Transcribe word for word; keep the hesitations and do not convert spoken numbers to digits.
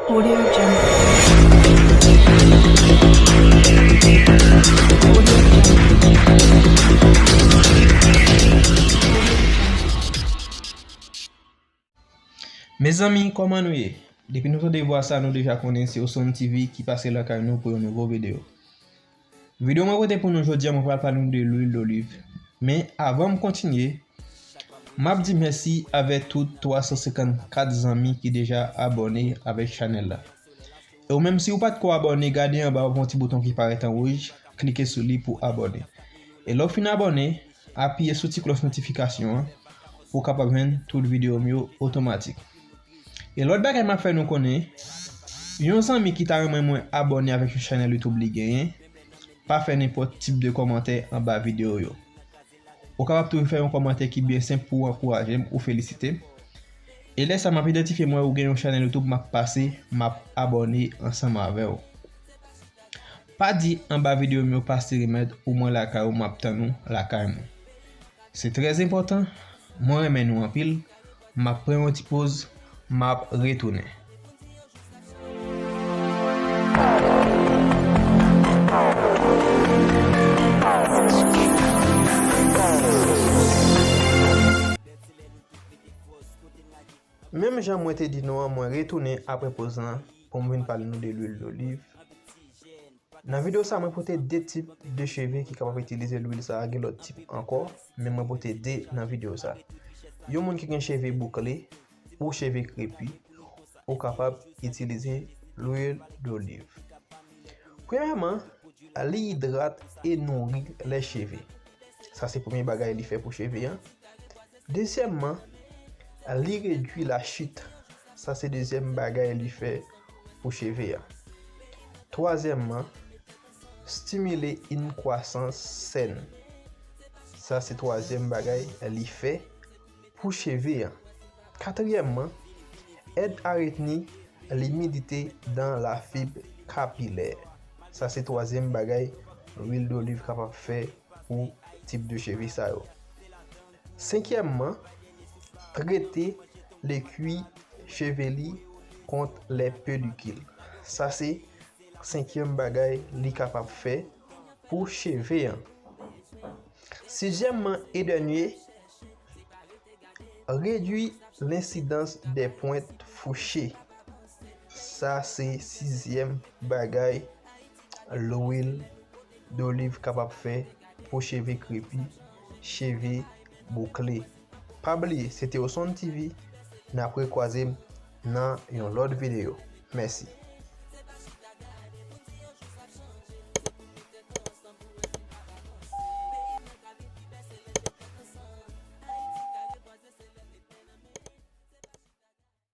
Audio Jungle. Mezanmi, kòman nou ye? Depi nou tande vwa sa, nou deja konnen se Osonn T V ki pase lakay nou pou yon nouvo videyo. Videyo mwen pote pou nou jodi a, mwen pral pale nou de lwil doliv. Men, avan m kontinye, m ap di mèsi avèk tout twa san senkannkat zanmi ki deja abòne avèk chanèl la. E ou menm, si ou pa t ko abòne, gade anba, w ap wè yon ti bouton ki parèt an wouj, klike sou li pou abòne. E lè w fin abòne, apiye sou ti klòch notifikasyon an pou w kapab jwenn tout videyo m yo otomatik. E lòt bagay m ap fè nou konnen, yon zanmi ki ta renmen mwen abòne avèk yon chanèl YouTube li genyen, pa fè nenpòt tip de kòmantè anba videyo yo. Ou kapab toujou fè yon kòmantè ki byen senp pou w ankouraje m ou felisite m. E lè sa, m ap idantifye m wè ou gen yon chanèl YouTube, m ap pase, m ap abòne ansanm avè w. Pa di anba videyo m yo pase remèt ou mwen lakay ou, m ap tann ou lakay mwen. Se trè enpòtan, mwen renmen nou anpil, m ap pran yon ti poz, m ap retounen. Menm jan mwen te di nou an, mwen retounen apre poz lan pou m vin pale nou de lwil doliv. Nan videyo sa, mwen pote de tip de cheve ki kapab itilize lwil sa a, gen lòt tip ankò, men mwen pote de nan videyo sa. Yon moun ki gen cheve boukle ou cheve krepi, ou kapab itilize lwil doliv. Premyèman, li idrate e nouri lè cheve. Sa se premye bagay li fè pou cheve an. Dezyèmman, li redui la chit. Sa se dezyèm bagay li fè pou cheve an. Twazyèmman, stimile yon kwasans sèn. Sa se twazyèm bagay li fè pou cheve an. Katriyèmman, èd a retni limidite dan la fib kapilè. Sa se twazyèm bagay lwil doliv kapab fè pou tip de cheve sa yo. Senkyèmman, trete le kwi cheve li kont lè pelikil. Sa se senkyèm bagay li kapab fè pou cheve an. Sizyèmman e dènye, redui lensidans dè pwent fouche. Sa se sizyèm bagay lwil doliv kapab fè pou cheve krepi, cheve boukle. Pa bliye, se te Osonn T V, n ap rekwaze m nan yon lòt videyo. Mèsi.